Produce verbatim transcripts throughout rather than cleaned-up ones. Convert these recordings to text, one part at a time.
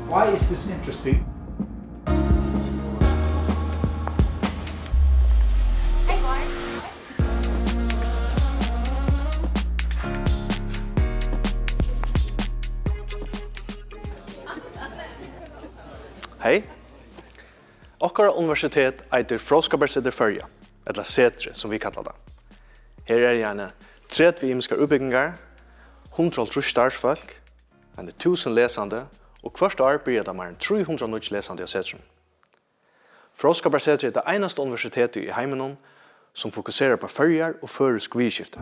Why is this interesting? Hey. Okkara universitet eitur Fróðskaparsetur Føroya, ella Setrið, sum vit kalla tað. Her eru eini tretivu ymiskar útbúgvingar, hundrað og hálvtrýss starvsfólk, eini túsund lesandi, og hvørt ár byrja tað meir enn trý hundrað nýggj lesandi á Setrinum. Fróðskaparsetrið er tað einasta universitetið í heiminum, sum fokuserar upp á Føroyar og føroysk viðurskifti.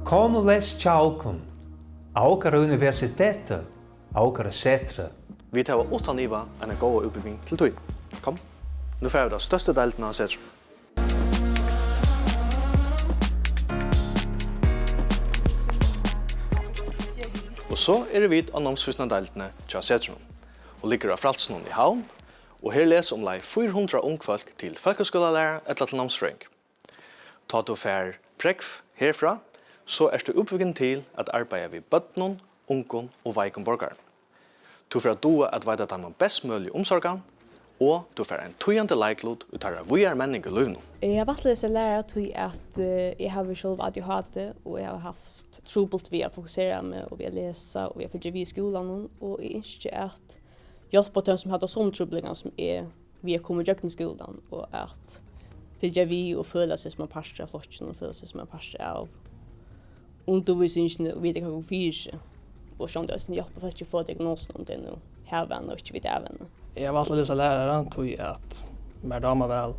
Kom og les hjá okkum, á okkara universiteti, á okkara setri. Vit hava uttan iva eina góða útbúgving til tín. Kom, nú fara vit á størstu deildina á Setrinum. Og so eru vit á námsvísindadeildini hjá Setrinum, og liggur á Frælsinum í Havn, og her lesa umleið fýra hundrað ung fólk til fólkaskúlalæraran ella til námsfrøðing. Tá tú fær prógv herfrá, so ert tú útbúgvin til at arbeiða við børnum, ungum og veikum borgarum. Tú fer at duga at veita teimum best møguliga umsorgan, og tú fær ein týðandi leiklut í teirra víðari menning í lívinum. Eg havi valt at lesa læraran tí at, eh, eg havi sjálv A D H D, og eg havi havt trupult við at fokusera meg og við at lesa og við at fylgja við í skúlanum, og eg ynski at hjálpa teimum, sum hava somu trupulleikan sum eg, við at koma ígjøgnum skúlan og at fylgja við og føla seg sum ein partur av flokkinum og føla seg sum ein partur av undirvísingini og vita, hvat gongur fyri seg. Og sjálvandi eisini hjálpa fólki at fáa diagnosuna, um tey nú hava hana og ikki vita av henni. Eg havi valt at lesa læraran, tí at mær dámar væl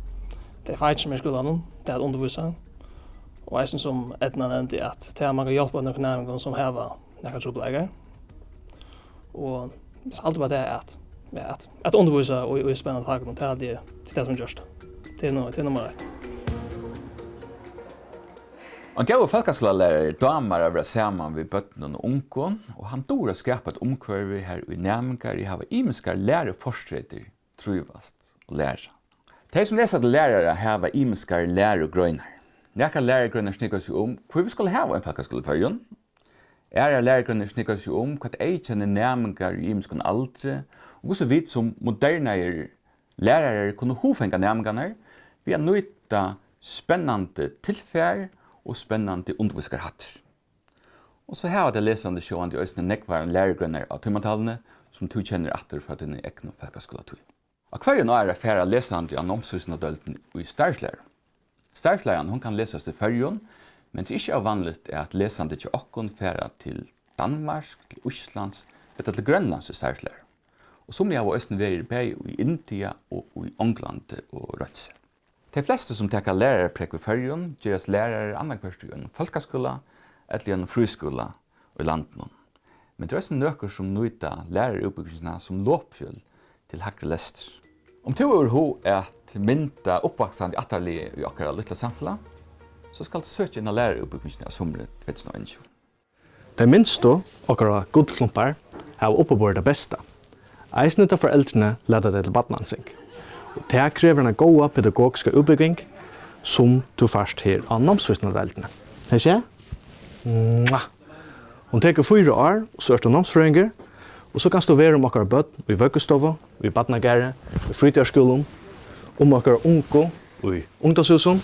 tey fakini, sum eru í skúlanum, tað at undirvísa. Og eisini, sum Eydna nevndi, at tað, at mann kann hjálpa nøkrum næmingum, sum hava nakrar trupulleikar. Og alt bara tað at, ja, at, at undirvísa í, í spennandi fakum, tað haldi eg, tað er tað, sum er gjørt. Tað er nú, tað er nummar eitt. Ein góður fólkaskúlalærari dámar at vera saman við børnum og ungum, og hann dugir at skapa eitt umhvørvi, har ið næmingar, ið hava ymiskar lærufortreytir, trívast og læra. Tey, sum lesa til lærara, hava ymiskar lærugreinar. Nakrar lærugreinar snúgva seg um, hví vit skulu hava ein fólkaskúla í Føroyum. Aðrar lærugreinar snúgva seg um, hvat eyðkennir næmingar í ymiskum aldri, og hvussu vit sum modernaðir lærarar kunnu hugfanga næmingarnar við at nýta spennandi tilfar og spennandi undirvísingarhættir. Og so hava tey lesandi sjálvandi eisini nógvar lærugreinar á tímataluni, sum tú kennir aftur frá tíni egnu fólkaskúlatíð. Á hvørjum ári fara lesandi á námsvísindadeildini í starvslæru. Starvslæran, hon kann lesast í Føroyum, men tað er ikki óvanligt, at lesandi hjá okkum fara til Danmarks, til Íslands ella til Grønlands í starvslæru. Og summi hava eisini verið bæði í India og í Onglandi og roynt seg. Tey flestu, sum taka læraraprógv í Føroyum, gerast lærarar annaðhvørt í einum fólkaskúla ella í einum frískúla í landinum. Men tað eru eisini nøkur, sum nýta læraraútbúgvingina sum lopfjøl til hægri lestur. Um tú hevur hug at mynda uppvaksandi ættarliðið í okkara lítla samfelag, so skalt tú søkja inn á læraraútbúgvingina á sumri tvey túsund og einogtjúgu. Tey minstu, okkara gullklumpar, hava uppiborið tað besta. Eisini tá foreldrini lata tey til barnahansing. Og tað krevur eina góða pedagogiska útbúgving, sum tú fært her á námsvísindadeildini. Hevði ikki? Mwah. Hon tekur fýra ár, og so ert tú námsfrøðingur, og so kanst tú vera um okkara børn í vøggustovu, í barnagarði, í frítíðarskúlum, um okkara ungu í ungdómshúsum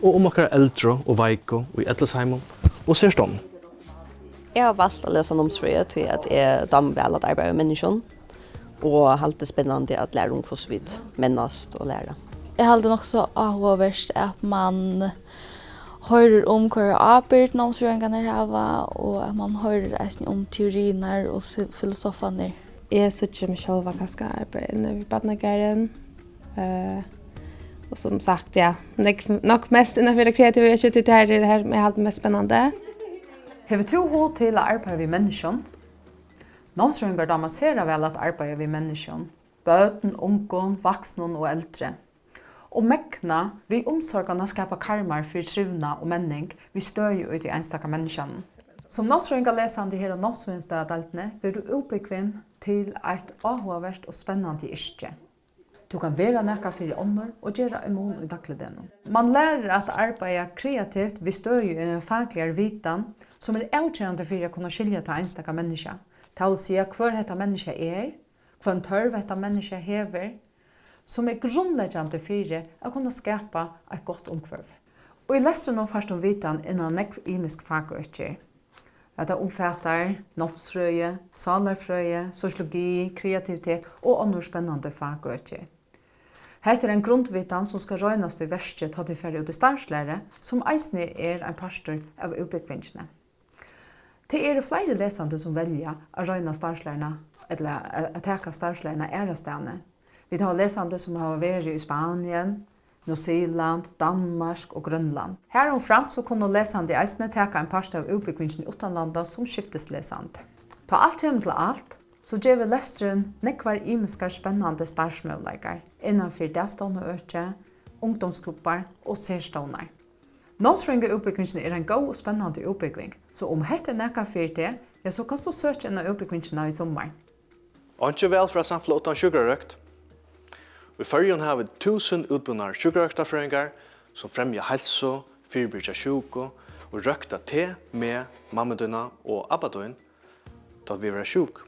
og um okkara eldru og veiku í ellisheimum og serstovnum. Eg havi valt at lesa námsfrøði, tí at eg dámi væl at arbeiða við menniskjum, og haldi spennandi at læra um, hvussu vit mennast og læra. Eg haldi nokk so áhugavert, at mann hoyrir um, hvørja ábyrgd námsfrøðingarnir hava, og at mann hoyrir eisini um teoriirnar og si-, filosofarnir. Eg síggi meg sjálva kanska arbeiða inni við barnagarðin. Eh, og sum sagt, ja, nógv, nokk mest innanfyri tað kreativa, eg skilti, tað er tað her, eg haldi mest spennandi. Hevur tú hug til at arbeiða við menniskjum? Námsfrøðingar dáma sera væl at arbeiða við menniskjum, børn, ungum, vaksnum og eldri. Og megna við umsorgan at skapa karmar fyri trivnað og menning við støði í tí einstaka menniskjanum. Sum námsfrøðingarlesandi her á námsfrøðingardeildini verður tú útbúgvin til eitt áhugavert og spennandi yrki. Tú kann vera nakað fyri onnur og gera ein mun í dagligdegnum. Mann lærir at arbeiða kreativt við støði í eini fakligari vitan, sum er avgerandi fyri at kunna skilja tað einstaka menniskja, tað vil siga, hvør hetta menniskja er, hvønn tørv hetta menniskja hevur, sum er grundleggjandi fyri at kunna skapa eitt gott umhvørvi. Og í lestrinum fært tú vitan innan nógv ymisk fakøki. Hetta umfatar námsfrøði, sálarfrøði, sosiologi, kreativitet og onnur spennandi fakøki. Hetta er ein grundvitan, sum skal roynast í verki, tá tit fara út í starvslæru, sum eisini er ein partur av útbúgvingini. Tað eru fleiri lesandi, sum velja at royna starvslæruna ella at, at taka starvslæruna aðrastaðni. Vit hava lesandi, sum hava verið í Spanien, New Zealand, Danmark og Grønland. Harumframt so kunnu lesandi eisini taka ein part av útbúgvingini uttanlanda sum skiftislesandi. Tá alt kemur til alt, so gevur lesturin nógvar ymiskar spennandi starvsmøguleikar innan fyri dagstovnaøki, ungdómsklubbar og serstovnar. Námsfrøðingaútbúgvingin er ein góð og spennandi útbúgving, so um hetta er nakað fyri teg, ja, so kanst tú søkja inn á útbúgvingina í summar. Einki vælferðarsamfelag uttan sjúkrarøkt. Í Føroyum hava vit túsund útbúnar sjúkrarøktarfrøðingar, sum fremja heilsu, fyribyrgja sjúku og røkta teg, meg, mammu tína og abba tín, tá vit verða sjúk.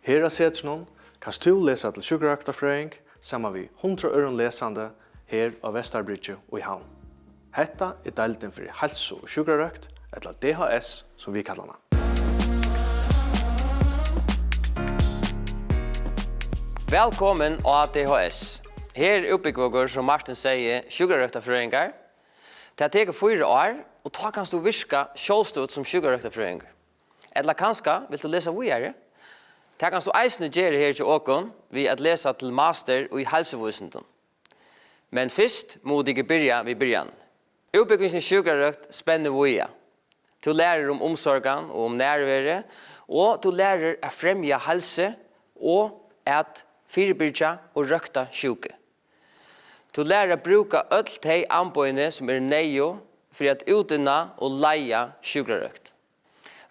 Her á Setrinum kanst tú lesa til sjúkrarøktarfrøðing saman við hundrað øðrum lesandi her á Vesturbryggju í Havn. Hetta er deildin fyri heilsu og sjúkrarøkt, ella D H S, sum vit kalla hana. Vælkomin á D H S. Her útbúgva okur, sum Martin segði, sjúkrarøktarfrøðingar. Tað tekur fýra ár, og tá kanst tú virka sjálvstøðugt sum sjúkrarøktarfrøðingur. Ella kanska vilt tú lesa víðari? Tað kanst tú eisini gera her hjá okum við at lesa til master í heilsuvísindum. Men fyrst mugu tykur byrja við byrjan. Útbúgvingin í sjúkrarøkt spennir víða. Tú lærir um umsorgan og um nærveru, og tú lærir at fremja heilsu og at fyribyrgja og røkta sjúku. Tú lærir at brúka øll tey amboðini, sum eru neyðug fyri at útinna og leiða sjúkrarøkt.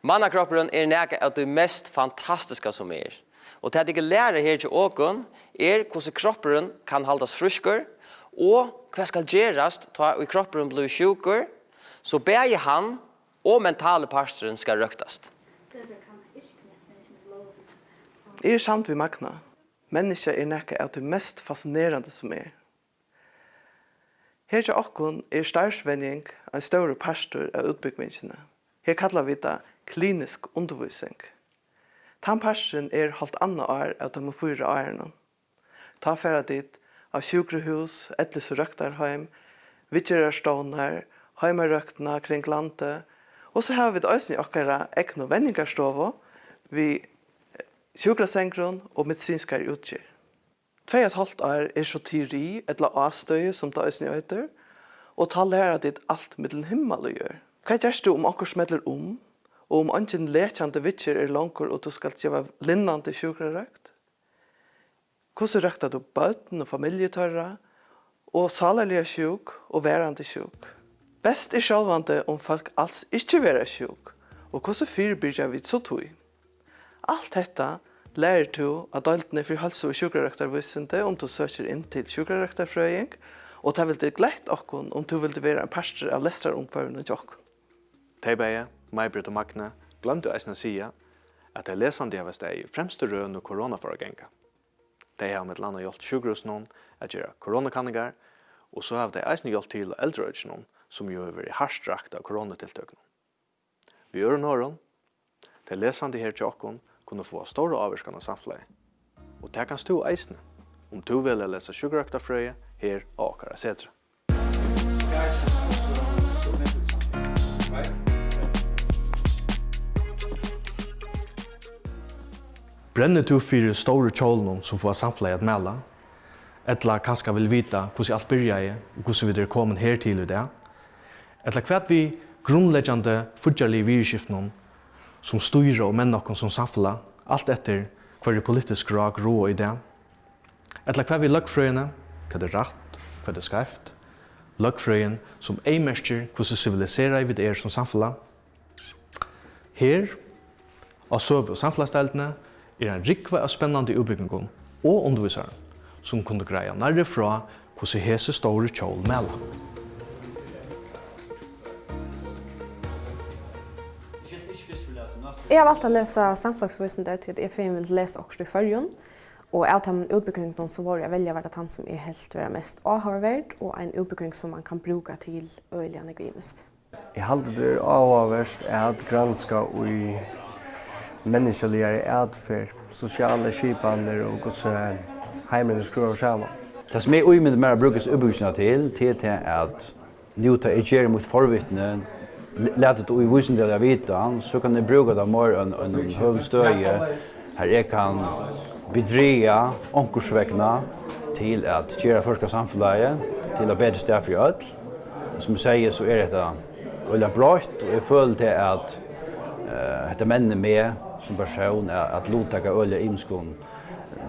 Mannakroppurin er nakað av tí mest fantastiska, sum er, og tað, tykur læra her hjá okum, er, hvussu kroppurin kann haldast frískur, og hvat skal gerast, tá ið kroppurin blívur sjúkur, so bæði hann og mentali parturin skal røktast. Eg eri samd við Magna. Menniskjað er nakað av tí mest fascinerandi, sum er. Her hjá okkum er starvsvenjing ein stórur partur av útbúgvingini. Her kalla vit tað klinisk undirvísing. Tann parturin er hálvt annað ár av teimum fýra árunum. Tá fara tit á sjúkrahús, ellis- og røktarheim, viðgerðarstovnar, heimarøktina kring landið, og so hava vit eisini okkara egnu venjingarstovu við sjúkrasengurin og medisinskari útgerð. Tvey og eitt hálvt ár er so teori, ella ástøði, sum tað eisini eitur, og tá læra tit alt millum himmal og jørð. Hvat gert tú, um onkur smellir um, og um eingin lekjandi viðgerð er longur, og tú skalt geva linnandi sjúkrarøkt? Hvussu røktar tú børn og familju teirra, og sálarliga sjúk og varandi sjúk? Best er sjálvandi, um fólk als ikki verða sjúk, og hvussu fyribyrgja vit so tí? Alt hetta lærir tú á deildini fyri heilsu og sjúkrarøktarvísindi, um tú søkir inn til sjúkrarøktarfrøðing, og tað vildi glett okkum, um tú vildi vera ein partur av lestrarumhvørvinum hjá okkum. Tey bæði, Maj-Britt og Magni, gloymdu eisini at siga, at tey lesandi hava staðið í fremstu røð, nú korona fór at ganga. Tey hava millum annað hjálpt sjúkrahúsinum at gera koronakanningar, og so hava tey eisini hjálpt til á eldraøkinum, sum jú hevur verið hart rakt av koronatiltøkunum. Við øðrum orðum, tey lesandi her hjá okkum kunnu fáa stóra ávirkan á samfelagið. Og tað kanst tú eisini, um tú velur at lesa sjúkrarøktarfrøði her á okkara setri. Guys, it's also submitted something, right? Brennur tú fyri stóru hjólunum, sum fáa samfelagið at mala? Ella kanska vil vita, hvussu alt byrjaði, og hvussu vit eru komin hertil í dag? Ella hvat við grundleggjandi fíggjarligu viðurskiftunum, sum stýra og menna okkum sum samfelag, alt eftir, hvørji politisk rák ráða í dag? Ella hvat við løgfrøðini, hvat er rætt, hvat er skeivt? Løgfrøðin, sum eyðmerkir, hvussu siviliseraði vit eru sum samfelag. Her, á søgu- og samfelagsdeildini, er ein rúgva av spennandi útbúgvingum og undirvísarum, sum kundu greiða nærri frá, hvussu hesi stóru hjól mala. Eg havi valt at lesa samfelagsvísindi, tí at eg fegin vildi lesa okkurt í Føroyum, og av teimum útbúgvingunum, sum vóru at velja, var tað tann, sum eg helt vera mest áhugaverd, og ein útbúgving, sum mann kann brúka til øgiliga nógv ymiskt. Eg haldi, tað er áhugavert at granska í menniskjaligari atferð, sosialar skipanir og hvussu heimurin er skrúvaður saman. Tað, sum eg ímyndi mær at brúka hesa útbúgvingina til, tað er tað, at nú, tá eg geri mítt forvitni, l-, lati tað í vísindaliga vitan, so kann eg brúka tað meira enn einum høgum støði, har eg kann bidraga onkursvegna til at gera føroyska samfelagið til eitt betri stað fyri øll. Og sum eg sigi, so er hetta øgiliga broytt, og eg føli til, at, eh, hetta mennir meg sum persón at, at luttaka øgiliga ymiskum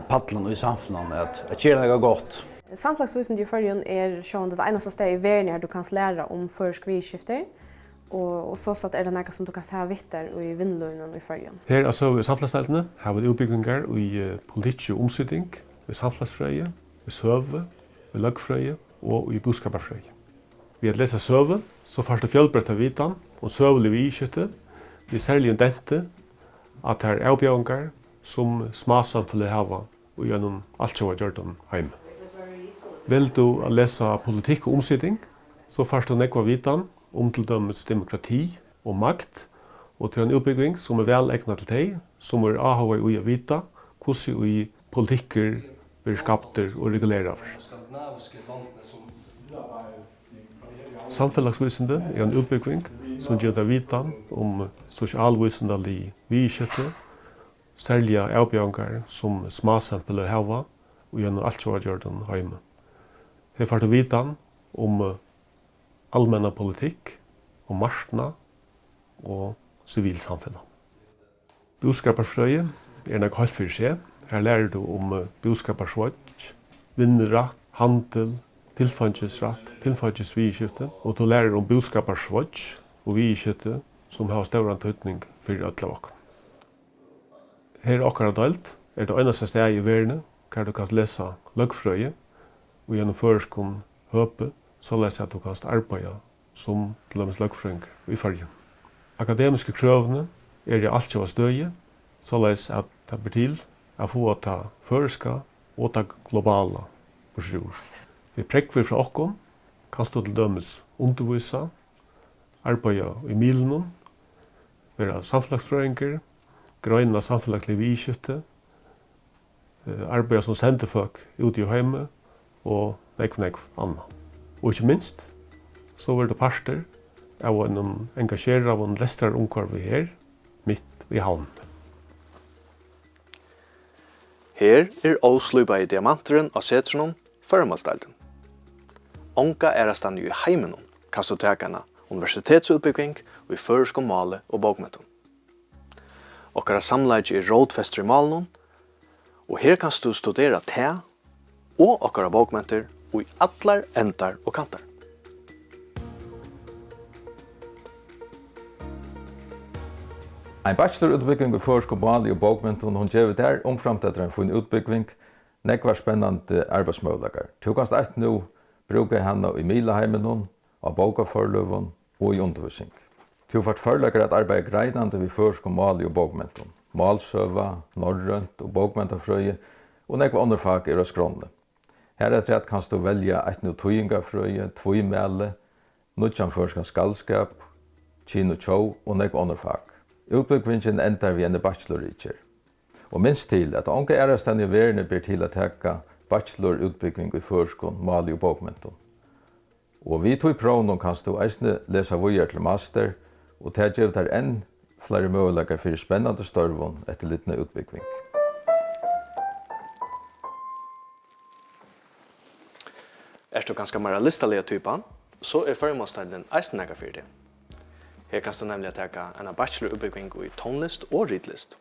pallum í samfelagnum, at, at gera nakað gott. Samfelagsvísindi í Føroyum er sjálvandi tað einasta stað í verðini, har tú kanst læra um føroysk viðurskifti, og, og sostatt er tað nakað, sum tú kanst hava við tær í vinnulívinum í Føroyum. Her á Søgu- og samfelagsdeildini hava vit útbúgvingar í, eh, politikki og umsiting, í samfelagsfrøði, í søgu, í løgfrøði og í búskaparfrøði. Við at lesa søgu, so fært tú fjølbroytta vitan og søgulig viðurskifti við serligum denti á tær avbjóðingar, sum smásamfeløg hava í einum altjóðagjørdum heimi. Velur tú at lesa politikk og umsiting, so fært tú nógva vitan um til dømis demokrati og makt, og tað er ein útbúgving, sum er væl egnað til tey, sum eru áhugað í at vita, hvussu ið politikkur verður skaptur og reguleraður. Samfelagsvísindi er ein útbúgving, sum gevur tær vitan um sosialvísindalig viðurskifti, serliga avbjóðingar, sum smásamfeløg hava í einum altjóðagjørdum heimi. Her fært tú vitan um, eh, almenna politikk, um marknað og sivilsamfelag. Búskaparfrøði er nakað heilt fyri seg. Har lærir tú um, eh, búskaparsveigg, vinnurætt, handil, tilfeingisrætt, tilfeingisviðurskifti, og tú lærir um búskaparsveigg og viðurskifti, sum hava stóran týdning fyri øll av okkum. Her í okkara deild er tað einasta staðið í verðini, har tú kanst lesa løgfrøði í einum føroyskum høpi, soleiðis at tú kanst arbeiða sum til dømis løgfrøðingur í Føroyum. Akademisku krøvini eru á altjóða støði, soleiðis at tað ber til at fáa tað føroyska og tað globala burturúr. Við prógvi frá okkum kanst tú til dømis undirvísa, arbeiða í miðlunum, vera samfelagsfrøðingur, greina samfelagslig viðurskifti, eh, arbeiða sum sendifólk úti í heimi og nógv, nógv annað. Og ikki minst, so verður tú partur av einum engasjeraðum lestrarumhvørvi her, mitt í Havn. Her er óslípaði diamanturin á Setrinum, Føroyamálsdeildin. Onga aðrastaðni í heiminum kanst tú taka eina universitetsútbúgving í føroyskum máli og bókmentum. Okkara samleiki er rótfestur í málinum, og her kanst tú studera tað og okkara bókmentir í allar endar og kantar. Ein bachelorútbúgving í føroyskum máli og bókmentum, hon gevur tær, umframt at tað er ein fín útbúgving, nógvar spennandi arbeiðsmøguleikar. Tú kanst eitt nú brúka hana í miðlaheiminum, á bókaforløgum og í undirvísing. Tú fært førleikar at arbeiða greinandi við føroyskum máli og bókmentum. Málsøga, norrønt og bókmentafrøði og nógv onnur fak eru á skránni. Harafturat kanst tú velja eitt nú týðingarfrøði, tvímæli, nýggjan føroyskan skaldskap, kyn og tjóð og nógv onnur fak. Útbúgvingin endar við eini bachelorritgerð. Og minst til, at onga aðrastaðni í verðini ber til at taka bachelorútbúgving í føroyskum máli og bókmentum. Og við tí próvnum kanst tú eisini lesa víðari til master, og tað gevur tær enn fleiri møguleikar fyri spennandi størvum eftir lidna útbúgving. Ert tú kanska meira listaliga typan, so er Føroyamálsdeildin eisini nakað fyri teg. Her kanst tú nemliga taka eina bachelorútbúgving í tónlist og ritlist.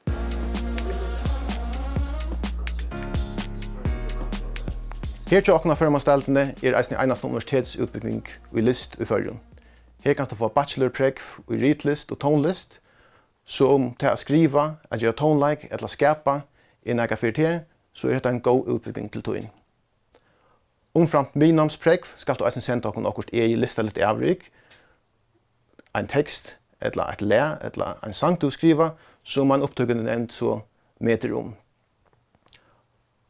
Her hjá okkum á Føroyamálsdeildini er eisini einasta universitetsútbúgving í list í Føroyum. Her kanst tú fáa bachelorprógv í ritlist og tónlist, so um tað at skriva, at gera tónleik ella skapa er nakað fyri teg, so er hetta ein góð útbúgving til tín. Umframt miðnámsprógv skalt tú eisini senda okkum okkurt egið listaligt avrik, ein tekst ella eitt lag ella ein sang, tú skriva, sum ein upptøkunevnd so metir um.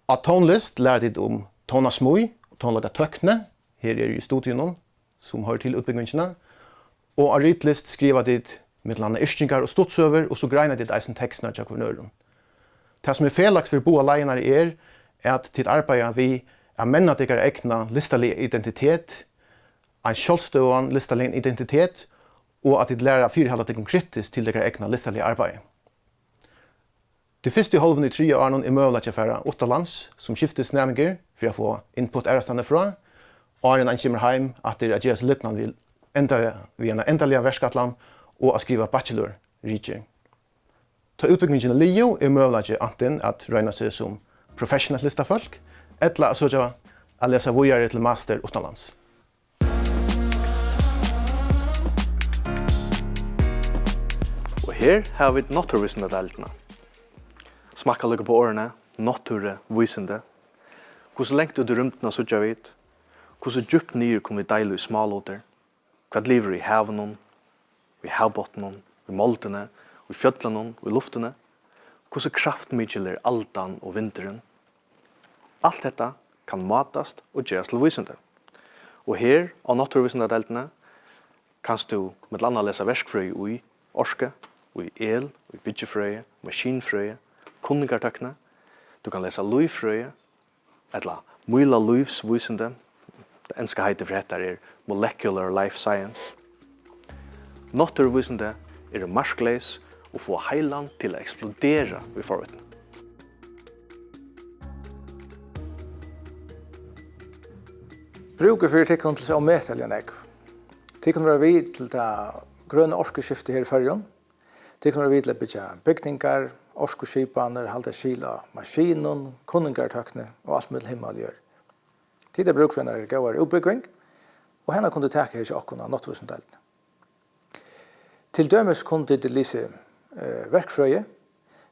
Á tónlist læra tit um tónasmíð og tónleikatøkni, her eru í studiunum, sum hoyrir til útbúgvingina, og á ritlist skriva tit millum annað yrkingar og stuttsøgur, og so greina tit eisini tekstirnar hjá hvørjum øðrum. Tað, sum er felags fyri báðar leiðirnar, er, at tit arbeiða við at menna tykkara egna listaliga identitet, ein sjálvstøðugan listaligan identitet, og at tit læra at fyrihalda tykkum kritiskt til tykkara egna listaliga arbeiði. Tí fyrstu hálvuni í triðja árinum er møguleiki at fara uttanlands sum skiftisnæmingur fyri at fáa input aðrastaðni frá, áðrenn ein kemur heim aftur at gera seg lidnan við enda-, við eina endaliga verkætlan og at skriva bachelorritgerð. Tá útbúgvingin er liðug, er møguleiki antin at royna seg sum professionelt listafólk, ella at søkja at lesa víðari til master uttanlands. Og her hava vit náttúruvísindadeildina. Smakka líka på orðini, náttúruvísindi. Hvussu langt út í rúmdina síggja vit? Hvussu djúpt niður kunnu vit deila í smálutir? Hvat livir í havinum, í havbotninum, í moldini, í fjøllunum, í luftini? Hvussu kraftmikil er aldan og vindurin? Alt hetta kann mátast og gerast til vísindi. Og her á náttúruvísindadeildini kanst tú millum annað lesa verkfrøði í orku, í el, í byggifrøði, maskinfrøði, kunningartøkni. Tú kann lesa lívfrøði, ella mílalívsvísindi. Tað enska heitið fyri hetta er molecular life science. Náttúruvísindi eru markleys og fáa heilan til at eksplodera í forvitni. Brúk er fyri tykkum til so ómetaliga nógv. Tit kunnu vera við til tað grøna orkuskiftið her í Føroyum. Tit kunnu vera við til at byggja bygningar, orkuskipanir, halda skil á maskinum, kunningartøkni og alt millum himmal og jørð. Tit hava brúk fyri einari góðari útbúgving, og hana kunnu tit taka her hjá okkum á náttúruvísindadeildini. Til dømis kunnu tit lisið, eh, verkfrøði.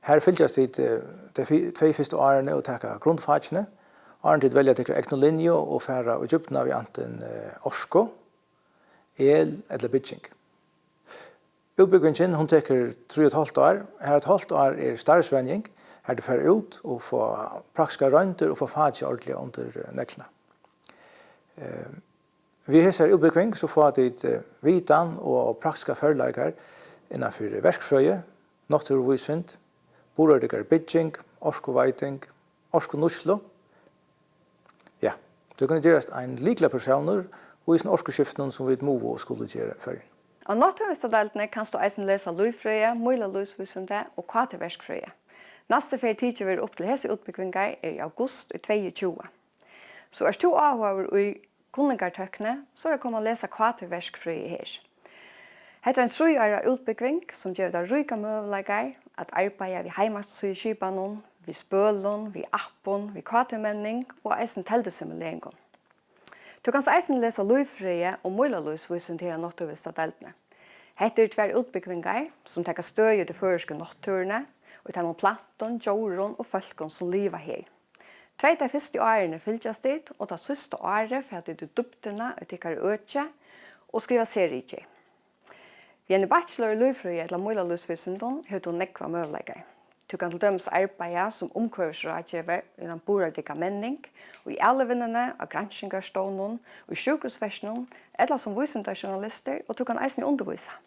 Har fylgjast tit, eh, tey fy-, tvey fyrstu árini og taka grundfakini, áðrenn tit velja tykkara egnu linju og fara í djúpdina við antin, eh, orku, el ella bygging. Útbúgvingin, hon tekur trý og eitt hálvt ár. Har eitt hálvt ár er starvsvenjing, har tit fara út og fáa praktiskar royndir og fáa fakið ordiliga undir, eh, negluna. Eh, við hesari útbúgving, so fáa tit, eh, vitan og praktiskar førleikar innan fyri verkfrøði, náttúruvísind, burðardygari bygging, orkuveiting, orkunýtslu. Ja, tú kann gerast ein lyklapersónur í hesum orkuskiftunum, sum vit mugu og skulu gera í Føroyum. Á náttúruvísindadeildini kanst tú eisini lesa lívfrøði, mílalívsvísindi og K T-verkfrøði. Næstu ferð tikið verður upp til hesi útbúgvingar er í august í tveyogtjúgu. So ert tú áhugaður í kunningartøkni, so er at koma at lesa K T-verkfrøði her. Hetta er ein trý ára útbúgving, sum gevur tær ríkar møguleikar at arbeiða við heimasíðuskipanum, við spølum, við appum, við K T-menning og eisini teldusimuleringum. Tú kanst eisini lesa lívfrøði og mílalívsvísindi her á náttúruvísindadeildini. Hetta eru tvær útbúgvingar, sum taka støði í tí føroysku náttúruni, í teimum plantum, djórum og fólkum, sum liva her. Tvey tey fyrstu árini fylgjast tit, og tað síðsta árið fara tit í dýpdina í tykkara øki og skriva serritgerð. Við eini bachelor í lívfrøði ella mílalívsvísindum hevur tú nógvar møguleikar. Tú kann til dømis arbeiða sum umhvørvisráðgevi innan burðardygga menning, í alivinnuni, á granskingarstovnum, í sjúkrahúsverkinum ella sum vísindajournalistur, og tú kann eisini undirvísa.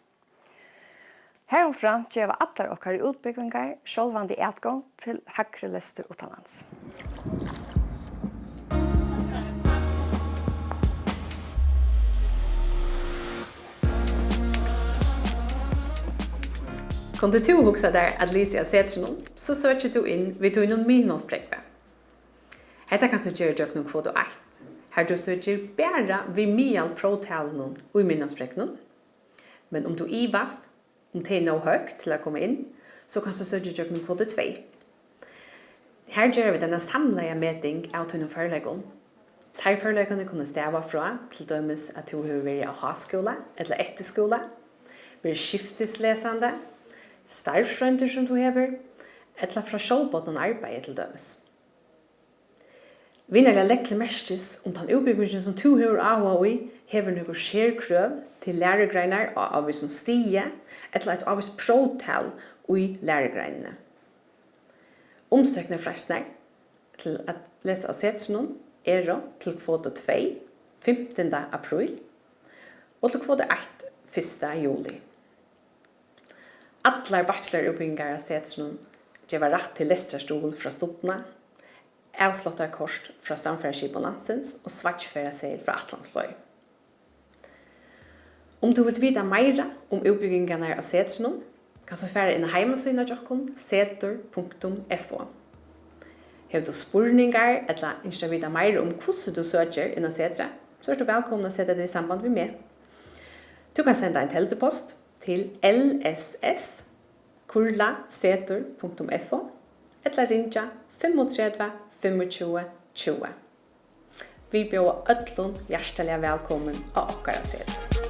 Harumframt geva allar okkara útbúgvingar sjálvandi atgongd til hægri lestur uttanlands. Kundi tú hugsað tær at lisið á Setrinum, so søkir tú inn við tínum miðnámsprógvi. Hetta kanst tú gera gjøgnum kvotu eitt, har tú søkir bara við miðalpróvtalunum í miðnámsprógvinum. Men um tú ivast, um tað er nóg høgt til at koma inn, so kanst tú søkja ígjøgnum kvotu tvey. Har gera vit eina samlaða meting av tínum førleikum. Teir førleikarnir kunnu stava frá, til dømis at tú hevur verið á háskúla ella eftirskúla, verið skiftislesandi, starvsroyndir sum tú hevur, ella frá sjálvbodnum arbeiði til dømis. Vinarliga legg til merkis, um tann útbúgvingin, sum tú hevur áhuga í, hevur nøkur serkrøv til lærugreinar á ávísum stigi ella eitt ávíst próvtal í lærugreinini. Umsóknarfreistirnar til at lesa á Setrinum eru til kvotu tvey, fimtanda apríl, og til kvotu eitt, fyrsta juli. Allar bachelorútbúgvingar á Setrinum geva rætt til lestrarstuðul frá Studna, avsláttarkort frá Strandfaraskipum Landsins og sveitsferðaseðil frá Atlantsflog. Um tú vilt vita meira um útbúgvingarnar á Setrinum, kanst tú fara inn á heimasíðuna hjá okkum, setur punktum f o. Hevur tú spurningar ella ynskir at vita meira um, hvussu tú søkir inn á Setrið, so ert tú vælkomin at seta teg í samband við meg. Tú kanst senda ein teldupost til l s s kurla setur punktum f o ella ringja fimmogtretivu, fimmogtjúgu, tjúgu. Vit bjóða øllum hjartaliga vælkomin á okkara setur.